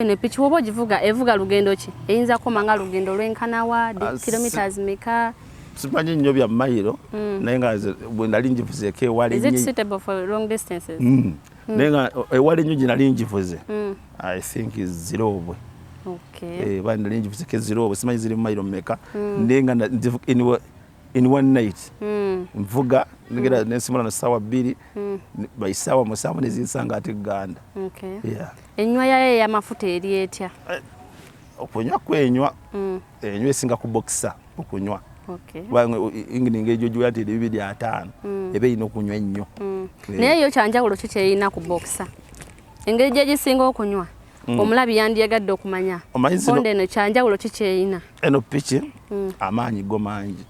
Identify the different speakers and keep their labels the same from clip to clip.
Speaker 1: Eno epiki woba ogivuga, evuga lugendo ki? Eyinza kukoma nga lugendo lwenkanawa? Kilometers meka?
Speaker 2: Simanyi nnyo bya mayiro, naye nga bwe nali ngivuzeeko ewala.
Speaker 1: Is it suitable for long distances?
Speaker 2: Naye nga ewala ennyo gye nali ngivuze, I think Zirobwe.
Speaker 1: Okay.
Speaker 2: Ba nali ngivuzeeko Zirobwe, simanyi ziri mu mayiro meka, naye nga in one night nvuga ngera nensimula na 2:00, by 7:00 nezinsanga ate Uganda.
Speaker 1: Yeah. Enywa yayo ey'amafuta eri etya?
Speaker 2: Okunywa kwenywa, enywa esinga ku Boxer okunywa. Kubanga ingini engeri gyogiwera nti eri 250, eba erina okunywa ennyo.
Speaker 1: Naye yo kyanjawulo ki kyerina ku Boxer, engeri gyegisinga okunywa? Omulabi yandyagadde okumanya. Honda eno kyanjawulo ki kyerina?
Speaker 2: Eno piki amaanyi go mangi.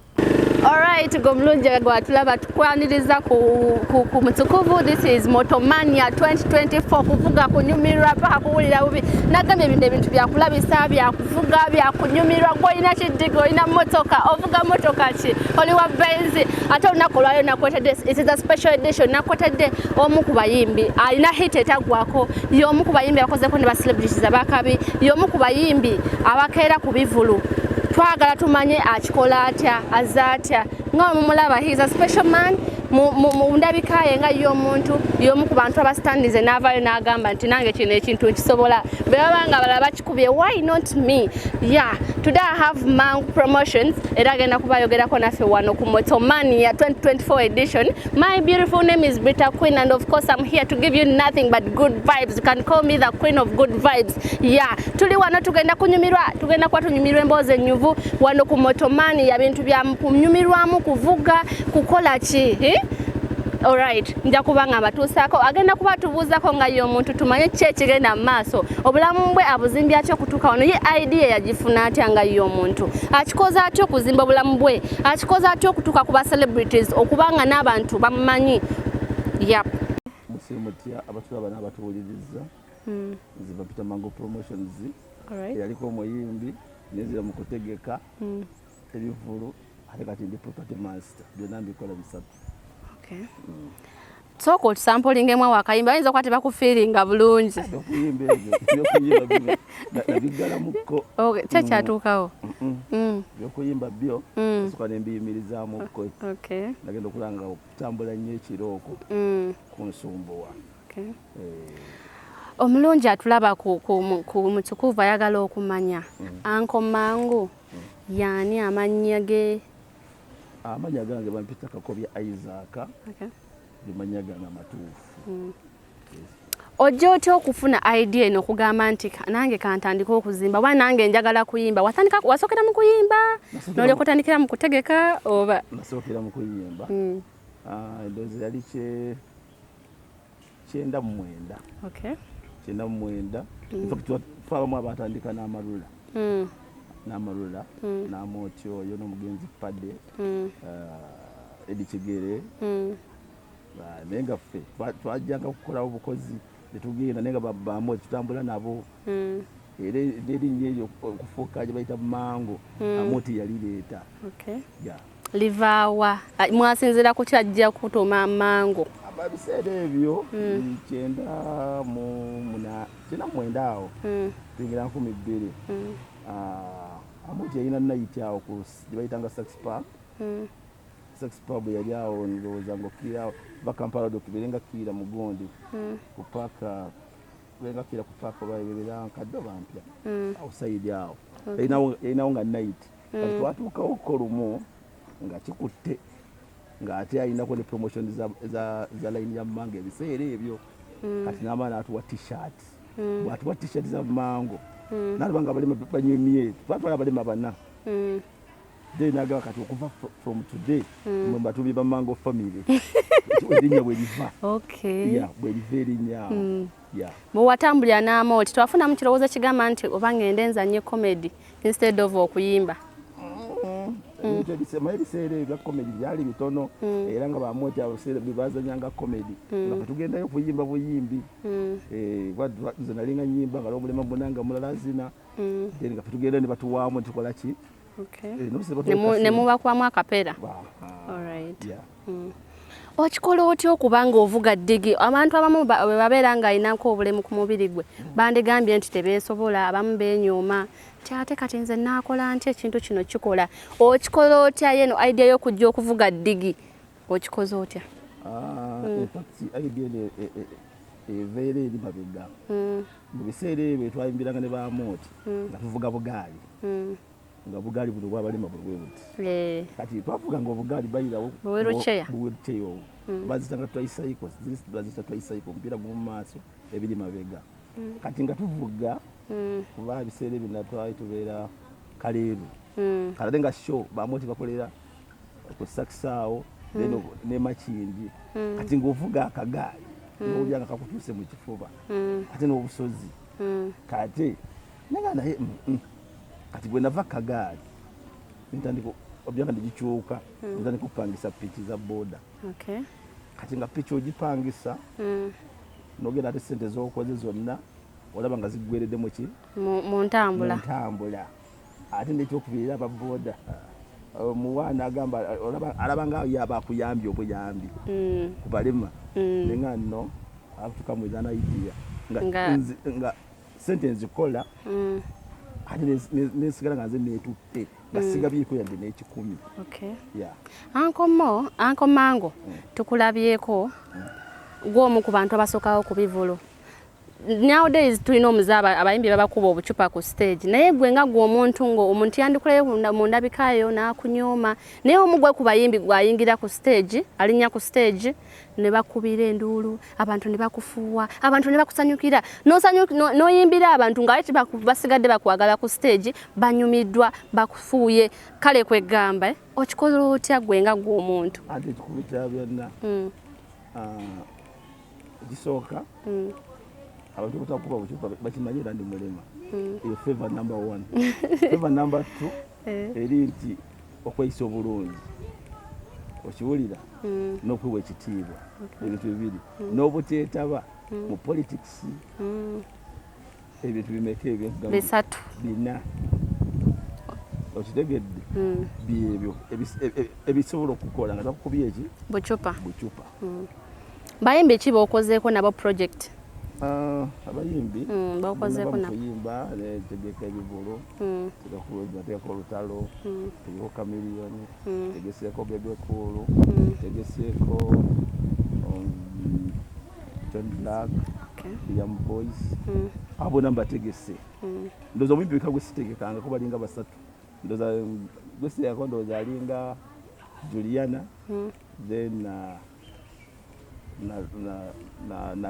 Speaker 1: Alright, gwe omulungi gwatulaba, tukwaniriza ku Mutukuvu. This is Motomania 2024. Kuvuga, kunyumirwa paka kuwulira bubi. Nagambye bino ebintu byakulabisa, byakuvuga, byakunyumirwa. Gwolina kiddiga, olina motoka, ovuga motoka ki? Oli wa Benz? Ate olunaku olwaliro nakwetedde, it is a special edition, nakwetedde omu ku bayimbi alina hit etagwako, y'omu ku bayimbi abakozeko ne ba celebrities abakabi, y'omu ku bayimbi abakeera ku bivulu. Twagala tumanye akikola atya, aza atya. Nga mumulaba, he is a special man mu ndabika ye nga ye omuntu, y'omu ku bantu abastandinze n'avaayo n'agamba nti nange kino ekintu nkisobola, bwe baba nga balala bakikubye, why not me? Yeah, today I have Mangu Promotions, era agenda kubayogerako naffe wano ku Motomania 2024 edition. My beautiful name is Brita Queen, and of course I'm here to give you nothing but good vibes. You can call me the queen of good vibes. Yeah, tuli wano tugenda kunyumirwa, tugenda kuba tunyumirwa emboozi ennyuvu wano ku Motomania, bintu bya kunyumirwamu, kuvuga, kukola ki, eh? Alright, nja kuba nga mbatuusaako, agenda kuba tubuuzako nga ye omuntu, tumanye ki ekigenda mu maaso, obulamu bwe abuzimbye atya okutuuka wano, ye idea yagifuna atya nga ye omuntu, akikoze atya okuzimba obulamu bwe, akikoze atya okutuuka ku ba celebrities, okubanga n'abantu bamumanyi. Yap.
Speaker 2: Musimutya abatulaba n'abatuwuliriza. Nze bapita Mango Promotions, eyaliko omuyimbi nenzira mu kutegeka ebivulu, ate kati ndi property master, byonna mbikola bisatu.
Speaker 1: Sooka otusampolingemu awo akayimba, bayinza okuba tebakufiiringa bulungi.
Speaker 2: Okuyimba ebyo, ebyokuyimba bino nabiggalamuko.
Speaker 1: Okay, ki ekyatuukawo?
Speaker 2: Byokuyimba byo soka nembiyimirizaamuko. Nagenda okulanga okutambula nnyo ekiro okwo kunsumbuwa.
Speaker 1: Omulungi atulaba ku Mutukuvu ayagala okumanya Uncle Mangu yaani, amannya ge?
Speaker 2: Amannya gange bampita Kakobya Isaac. Gemannya gange amatuufu.
Speaker 1: Ojja otya okufuna idea eno okugamba nti nange kantandike okuzimba oba nange njagala kuyimba? Watandika, wasookera mu kuyimba nolyoka otandikira mu kutegeka, oba?
Speaker 2: Nasookera mu kuyimba. Endowooza yali 99. 99. In fact, twabamu abatandika n'amalula, n'amalula n'amooti oyo n'omugenzi Pade, Edi Kigere. Naye nga ffe twajjanga kukolawo obukozi netugenda, naye nga bamooti tutambula nabo. Era n'erinnya eryo okufuuka gye bayita Mango, Amooti yalireeta. Yeah.
Speaker 1: Livaawa? Mwasinziira ku kyajja kutuuma Mango?
Speaker 2: Aba biseera ebyo, 98, 99 awo, tuyingira 2000. Amooti yalina night awo ku gye bayitanga Sax Park. Sax Pub yali awo, ndowooza ngaokkirira va Kampala dok, beere kkirira mugundi ku paaka, beere kkirira ku paaka oba ebeera nkadde oba mpya, awo side awo yalinawo nga night. Kati twatuukawo ko lumu nga kikutte, ng'ate alinako ne promotion za line ya Mango ebiseera ebyo. Kati n'amala n'atuwa T-shirt. Bw'atuwa T-shirt za Mango, n'alaba nga abalema banyumye, twatwala abalema bana. Then nagamba, kati okuva from today mwe mbatubye ba Mango family. Erinnya bwe liva. Yeah, bwe liva erinnya awo, yeah.
Speaker 1: Bwe watambulira n'Amooti, twafunamu kirowoozo kigamba nti oba ngende nzanye comedy instead of okuyimba?
Speaker 2: Ebintu maye ebiseera ebyo bya comedy byali bitono, era nga bamwoti abo biseera bebazanyanga comedy, nga fe tugendayo kuyimba buyimbi. Nze nalinga nyimba nga n'omulema munanga mulala azina, then nga fe tugenda ne batuwaamu tukola ki.
Speaker 1: Ne mubakubamu akapera.
Speaker 2: Alright. Yeah.
Speaker 1: Okikola otya okuba nga ovuga ddigi? Abantu abamu bwe babeera ng'alinako obulemu ku mubiri gwe, bandigambye nti tebeesobola, abamu beenyooma nti ate kati nze naakola ntya ekintu kino kikola. Okikola otya yeno idea y'okujja okuvuga ddigi? Okikoze otya?
Speaker 2: Ah, in fact idea eno eveera eri mabega. Mu biseera ebyo twayimbiranga ne bamooti nga tuvuga bugaali, nga bugaali buno bwabalema bwe buti. Kati twavuganga obugaali bayirawo
Speaker 1: Bu wheelchair.
Speaker 2: Bu wheelchair obwo bazitanga tricycle, bazita tricycle, omupiira gumu mu maaso, ebiri mabega. Kati nga tuvuga, kuba ebiseera ebyo natwali tubeera Kaleeru, kale ate nga show bamooti bakolera ku sakisaawo then ne Makindi. Kati ng'ovuga akagaali n'owulira nga kakutuuse mu kifuba, ate n'obusozi. Kati naga naye Kati bwe nava kagaali ntandika obyanga negikyuka, ntandika okupangisa piki za boda. Kati nga piki ogipangisa, nogenda ate sente zokoze zonna olaba nga ziggweredde muki?
Speaker 1: Mu ntambula.
Speaker 2: Mu ntambula. Ate nekyokubiri era aba boda omuwaana agamba alaba nga yaba akuyambye obuyambi kubalema. Naye nga no I have to come with an idea nga sente nzikola, ate nensigala nga nze netutte nga sigabyeko yadde n'ekikumi. Yeah.
Speaker 1: Uncle Mo, Uncle Mango, tukulabyeko gw'omu ku bantu abasookawo ku bivulu. Nowadays tulina omuze abayimbi babakuba obucupa ku stage, naye gwe nga gwe omuntu nga omuntu yandikulayo mu ndabikayo n'akunyooma, naye omu gwe ku bayimbi gwayingira ku stage, alinnya ku stage ne bakubira enduulu, abantu ne bakufuuwa, abantu ne bakusanyukira, n'oyimbira abantu nga ate basigadde bakwagala ku stage, banyumiddwa, bakufuuye. Kale kwegamba okikola otya gwe nga gwe omuntu?
Speaker 2: Ate ekikulu kya byonna, ekisooka, abantu batakuba bucupa bakimanyi era ndi mulema. Eyo favor number one. Favor number two eri nti okweyisa obulungi, okiwulira, n'okwewa ekitiibwa, ebintu bibiri, n'obuteetaba mu politics. Ebintu bimeka ebyo?
Speaker 1: Bisatu.
Speaker 2: Bina, okitegedde? Byebyo ebisobola okukola nga takukubye eki?
Speaker 1: Bucupa.
Speaker 2: Bucupa.
Speaker 1: Bayimbi ki b'okozeeko nabo project?
Speaker 2: Ah, abayimbi
Speaker 1: B'okozeeko nabo.
Speaker 2: Kuyimba netegeka ebivulu, nategeka olutalo, tegeko Chameleone, tegeseeko Bebe Cool, tegeseeko John Black, Liam Boys, abo bonna mbategese. Ndowooza omuyimbi weka gwe sitegekangako balinga basatu. Ndowooza gwe sitegekako, ndowooza alinga Juliana, then na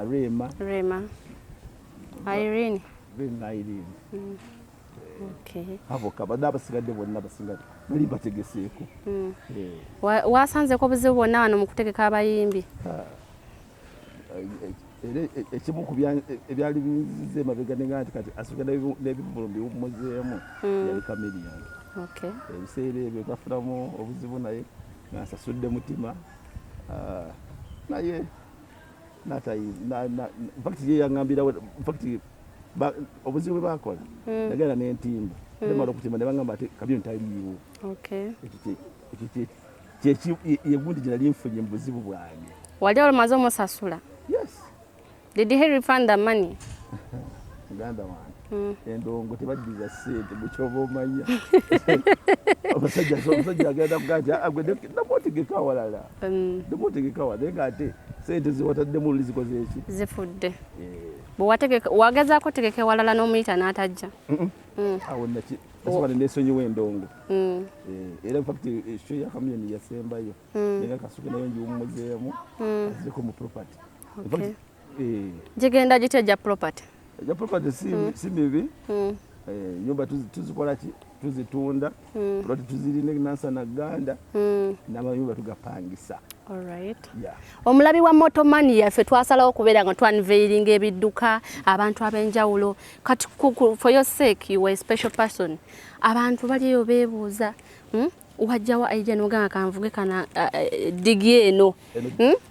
Speaker 2: Rema.
Speaker 1: Rema, Irene.
Speaker 2: Then Irene. Abo kabadde abasigadde bonna basinga bali bategeseeko.
Speaker 1: Wasanzeeko obuzibu bwonna wano mu kutegeka abayimbi?
Speaker 2: Era ekimu ku ebyali binziza emabega nenga nti kati asooka n'ebivvulu mbiwummuzeemu yali Chameleone. Ebiseera ebyo twafunamu obuzibu naye nga nsasudde mutima. Ah, naye in fact ye yaŋŋambirawo, in fact obuzibu bwe baakola, nagenda n'entimba, nemala okutimba ne baŋŋamba ati Chameleone taliiwo. Ekyo yegundi gye nali nfunye mu buzibu bwange.
Speaker 1: Wali omaze omusasula?
Speaker 2: Yes.
Speaker 1: Did he refund the money?
Speaker 2: Muganda wange, endongo tebaddiza ssente, gwe omanya. Omusajja agenda kugaa nti, "Ah, gwe namuotegeka awalala, namuotegeka awalala," naye ng'ate ssente zewataddemu luli zikoze eki?
Speaker 1: Zifudde. Bwe wagezaako tegeka ewalala n'omuyita n'atajja?
Speaker 2: Awo nasooka nenesonyiwa endongo. Era in fact show ya Chameleone yasembayo, naye nga kasuke nayo ngiwummuzeemu azireko mu property. In fact,
Speaker 1: Gigenda gitya egya property?
Speaker 2: Egya property si mibi. Nyumba tuzikola ki? Tuzitunda, plot tuzirina Nansana Ganda, n'amayumba tugapangisa.
Speaker 1: Alright.
Speaker 2: Yeah.
Speaker 1: Omulabi wa Motomania, yaffe twasalawo okubeera nga twanveiringa ebidduka abantu ab'enjawulo. Kati for your sake, you were a special person. Abantu baliyo beebuuza, Wajjawa idea n'ogamba kanvuge kana ddigi eno?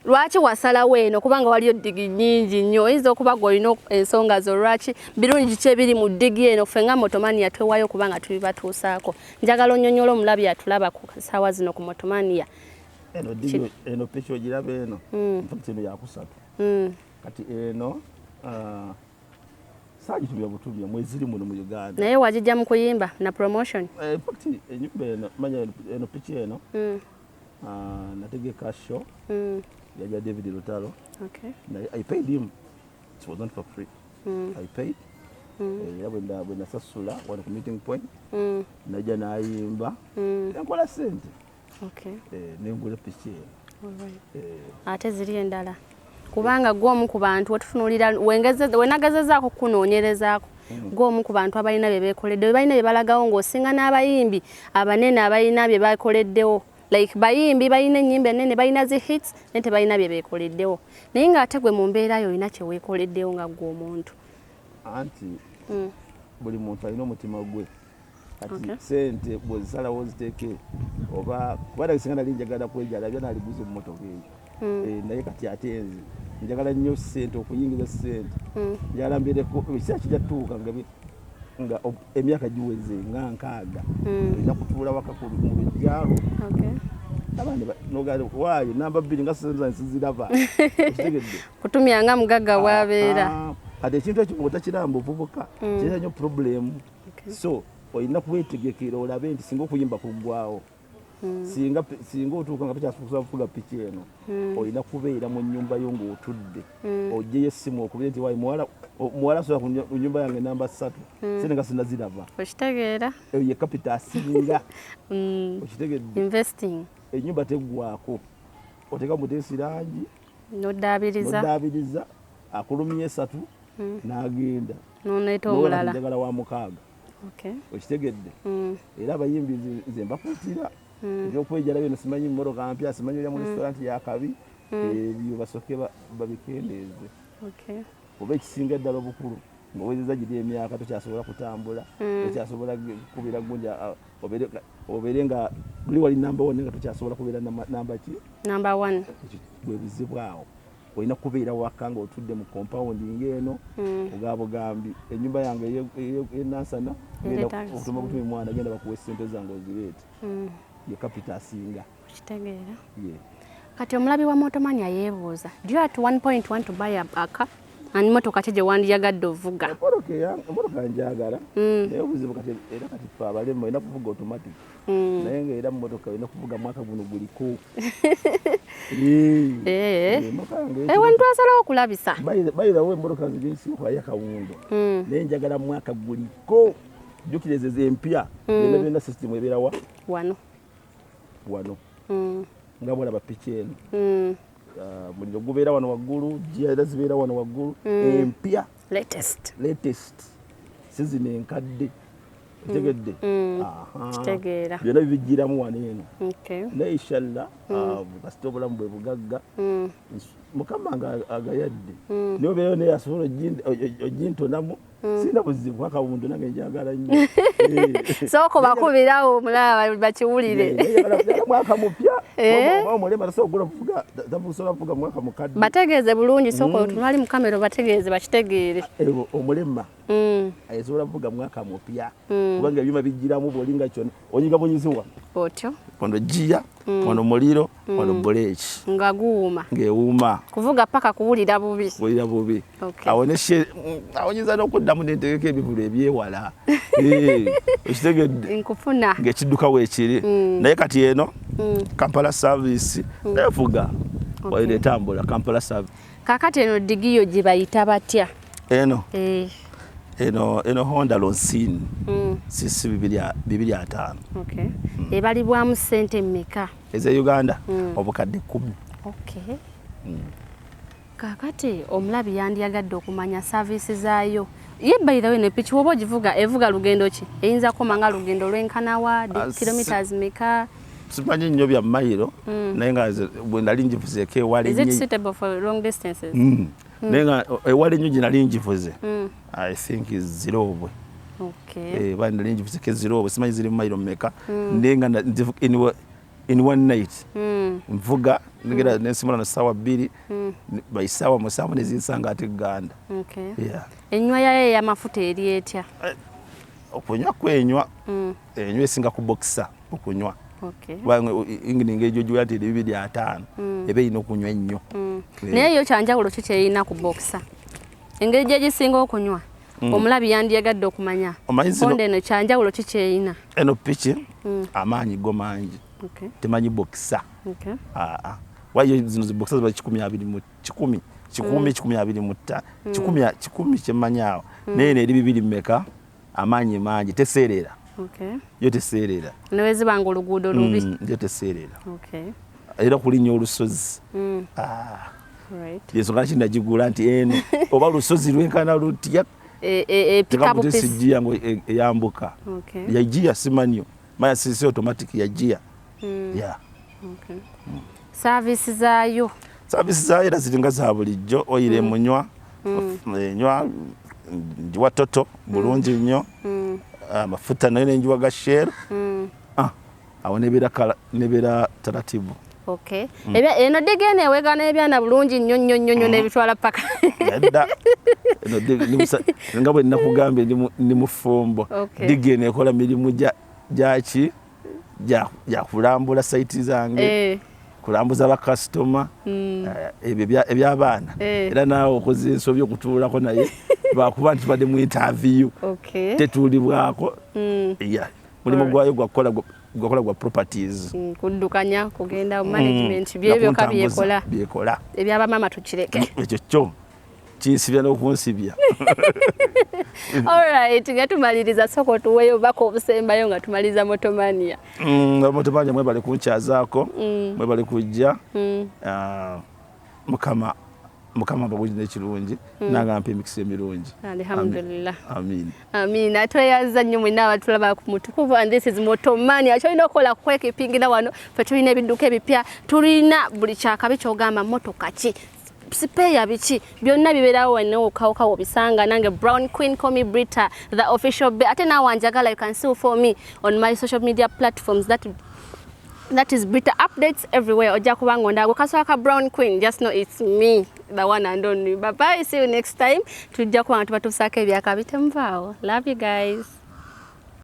Speaker 1: Lwaki wasalawo eno? Kubanga waliyo ddigi nnyingi nnyo, oyinza okuba gwe olina ensonga zo. Lwaki? Birungi ki ebiri mu ddigi eno? Ffe nga Motomania twewaayo okuba nga tubibatuusaako. Njagala onnyonnyola omulabi atulaba ku ssaawa zino ku Motomania.
Speaker 2: Eno diyo, eno piki ogiraba eno. In fact eno yakusatu. Kati eno saagitumya butumya, mweziri muno mu Uganda.
Speaker 1: Naye wagijja mu kuyimba na promotion?
Speaker 2: In fact enyumba eno, manya eno piki eno, nategeka show yajja David Lutalo. Naye I paid him, it was not for free. I paid. Era bwe nasasula wano ku meeting point, najja n'ayimba, enkola sente, nengula piki eno.
Speaker 1: Ate ziri endala, kubanga gwe omu ku bantu wetutunuulira, wenagezezaako kunoonyerezaako, gwe omu ku bantu abalina bye beekoledde, balina bye balagawo ng'osinga n'abayimbi abanene abalina bye bakoleddewo. Like bayimbi balina ennyimba ennene, balina zi hits, naye tebalina bye beekoleddewo. Naye ng'ate gwe mu mbeera yo olina kye weekoleddewo nga ggwe omuntu.
Speaker 2: Anti buli muntu alina omutima gwe. Kati sente bwezisalawo ziteeke oba kuba singa nali njagala kwejalabya, naliguza emmotoka eyo. Naye kati ate nze njagala nnyo sente, okuyingiza sente. Njagala mbeereko ekiseera kijja tutuuka nga emyaka giweze nga 60, olina kutuula waka mu luggya lwo. Abaana waayo namba 2 nga sente zange siziraba, okitegedde?
Speaker 1: Kutumya nga mugagga bw'abeera.
Speaker 2: Ah, kati ekintu ekyo bw'otakiramba obuvubuka, kireeta nnyo problem. So olina kwetegekera olabe nti singa okuyimba kuggwawo, singa otuuka nga tokyasobola kuvuga piki eno, olina kubeera mu nnyumba yo ng'otudde, ogyeyo essimu okubire nti, "Wayi muwala, muwala asobola ku nnyumba yange namba 3, sente nga sinaziraba."
Speaker 1: Okitegeera?
Speaker 2: Eyo ye capital asinga, okitegedde?
Speaker 1: Investing.
Speaker 2: Ennyumba teggwako, oteeka muteesi langi,
Speaker 1: Noddaabiriza.
Speaker 2: Noddaabiriza, akulumya esatu n'agenda.
Speaker 1: Noneeta
Speaker 2: N'olaba
Speaker 1: omulala.
Speaker 2: Njagala wa 6. Okitegedde? Era abayimbi nze mbakuutira ebyokwejala bino, simanyi mmotoka mpya, simanyi olya mu restaurant yakabi, ebyo basooke babikendeeze. Oba ekisinga eddala obukulu, ng'owezezza giri emyaka, tokyasobola kutambula, tokyasobola kukubira gunja, obeere nga guli wali namba one, nga tokyasobola kubeera namba ki?
Speaker 1: Number one.
Speaker 2: Ekyo bwe buzibu awo. Olina kubeera waka ng'otudde mu compound ng'eno, ogabugambi ennyumba yange eyenansana, genda
Speaker 1: Ereeta
Speaker 2: okutuma butumi mwana, genda bakuwa essente zange ozireete. Ye capital asinga.
Speaker 1: Okitegeera?
Speaker 2: Ye.
Speaker 1: Kati omulabi wa Motomania yeebuuza, do you at one point want to buy a car, and motoka ki gye wandiyagadde ovuga?
Speaker 2: Emotoka njagala, naye obuzibu kati era kati fe abalema olina kuvuga automatic, naye nga era mumotoka olina kuvuga mwaka guno guliko. Emotoka yange
Speaker 1: Ewe ntwasalawo okulabisa.
Speaker 2: Bayirawo emmotoka nze gyensinga okulayo akawundo, naye njagala mwaka guliko. Jjukira ezo empya byonna byonna system ebeerawa?
Speaker 1: Wano.
Speaker 2: Wano, nga bwolaba piki eno. Ah, muliro gubeera wano waggulu, gear era zibeera wano waggulu, empya.
Speaker 1: Latest.
Speaker 2: Latest, si zino enkadde, otegedde? Aha.
Speaker 1: Kitegeera.
Speaker 2: Byonna bibijjiramu wano eno. Naye inshallah, kasita obulamu bwe bugagga, Mukama nga agayadde, naye obeeyo naye asobola ogintonamu, sirina buzibu. Akawundu nange njagala nnyo.
Speaker 1: Sooka bakubirawo omulaba bakiwulire.
Speaker 2: Njagala mwaka mupya.
Speaker 1: Eh.
Speaker 2: Oba omulema tasobola kuvuga, tasobola kuvuga mwaka mukadde.
Speaker 1: Bategeeze bulungi, sooka otunali mu kamera obategeeze bakitegeere.
Speaker 2: Omulema asobola kuvuga mwaka mupya, kubanga ebyuma bijjiramu bwolinga kyonna onyiga bunyiziwa.
Speaker 1: Otyo.
Speaker 2: Wano gear, wano muliro, wano buleeki.
Speaker 1: Nga guwuma.
Speaker 2: Ng'ewuuma.
Speaker 1: Kuvuga paka kuwulira bubi.
Speaker 2: Kuwulira bubi. Awo awo nyinza n'okuddamu nentegeka ebivulu ebyewala. Okitegedde?
Speaker 1: Nkufuna.
Speaker 2: Ng'ekidduka weekiri, naye kati eno Kampala service nevuga, waire etambula Kampala service.
Speaker 1: Kakati eno digiyo gye bayita batya?
Speaker 2: Eno?
Speaker 1: Eh.
Speaker 2: Eno Honda Loncin cc 250.
Speaker 1: Okay. Ebalibwamu ssente mmeka?
Speaker 2: Eze Uganda, obukadde 10.
Speaker 1: Okay. Kakati omulabi yandiyagadde okumanya service zaayo. Ye by the way, ne piki woba ogivuga, evuga lugendo ki? Eyinza kukoma nga lugendo lwenkanawa?
Speaker 2: Ah,
Speaker 1: Kilometers meka?
Speaker 2: Simanyi nnyo bya mayiro, naye nga nze bwe nali ngivuzeeko ewala
Speaker 1: Is it
Speaker 2: ennyo
Speaker 1: suitable for long distances?
Speaker 2: Naye nga ewala ennyo gye nali ngivuze, I think Zirobwe. Ba nali ngivuzeeko Zirobwe, simanyi ziri mu mayiro mmeka, naye nga in one night nvuga ngera nensimula na ssaawa 2, by ssaawa 7 nezinsanga ate Uganda. Yeah.
Speaker 1: Enywa yayo ey'amafuta eri etya?
Speaker 2: Okunywa kwenywa, enywa esinga ku Boxer okunywa. Kubanga engine engeri gyogiwera nti eri 250, eba erina okunywa ennyo.
Speaker 1: Naye yo kyanjawulo ki kyerina ku Boxer, engeri gyegisinga okunywa? Omulabi yandiyagadde okumanya.
Speaker 2: Omanyi
Speaker 1: Honda eno kyanjawulo ki kyerina?
Speaker 2: Eno piki amaanyi go mangi. Temanyi Boxer. Aa, wayo zino zi Boxer ziba 120 mu 100, 100, 125, 100, 100 kyemmanyi awo. Naye eno eri bibiri mmeka, amaanyi mangi, teseerera. Yo teseerera.
Speaker 1: Neweziba nga oluguudo lubi?
Speaker 2: Yo teseerera. Era kulinnya olusozi. Ah. Yensonga laki nagigula nti eno oba lusozi lwenkana lutya.
Speaker 1: Epika bupisi.
Speaker 2: Si gear ngo eyambuka. Ya gear simanyo maya si automatic, ya gear, yeah.
Speaker 1: Service zaayo?
Speaker 2: Service zaayo era ziringa za bulijjo, oil emunywa, enywa, njiwa Total bulungi nnyo, amafuta nayo nenjiwa ga Shell. Ah, awo nebeera nebeera taratibu.
Speaker 1: Okay. Eno digene ewegana ebyana bulungi nnyo nnyo nnyo nnyo n'ebitwala paka.
Speaker 2: Edda eno nga bwe nakugambye, ndi mufumbo. Digene ekola mirimu gyaki gya kulambula site zange, kulambuza bakasitoma, ebyo ebyabaana. Era naawe okoze ensobi okutuulako naye lwakuba nti tubadde mu interview. Tetuulibwako. Yeah. Mulimu gwayo gwakukola gwakola gwa properties.
Speaker 1: Kuddukanya, kugenda management, byebyo ka
Speaker 2: nakuntambuza,
Speaker 1: byekola.
Speaker 2: Byekola.
Speaker 1: Ebyabamaama tukireke.
Speaker 2: Ekyo kyo kinsibya n'okunsibya.
Speaker 1: Alright, nga tumaliriza, sooka otuweeyo obubaka obusembayo nga tumaliriza Motomania.
Speaker 2: Motomania, mwebale kunkyazaako, mwebale kujja. Ah, Mukama mbabuulire ekirungi, nange ampa emikisa emirungi.
Speaker 1: Alhamdulillah.
Speaker 2: Amin.
Speaker 1: Amiina. Tweyanza nnyo mwenna abatulaba ku Mutukuvu, and this is Motomania. Kyolina okukola kwekipingira wano, ffe tulina ebidduka ebipya, tulina buli kyakabi kyogamba, motoka ki, spare biki, byonna bibeerawo wano okawuka obisanga. Nange Brown Queen, call me Brita the official be. Ate naawe anjagala, you can still follow me on my social media platforms, that is Brita Updates everywhere. Ojja kubanga ondago kasoka ka Brown Queen, just know it's me, the one and only. Bye bye, see you next time. Tujja kuba nga tubatuusaako ebyakabi, temuvaawo. Love you guys.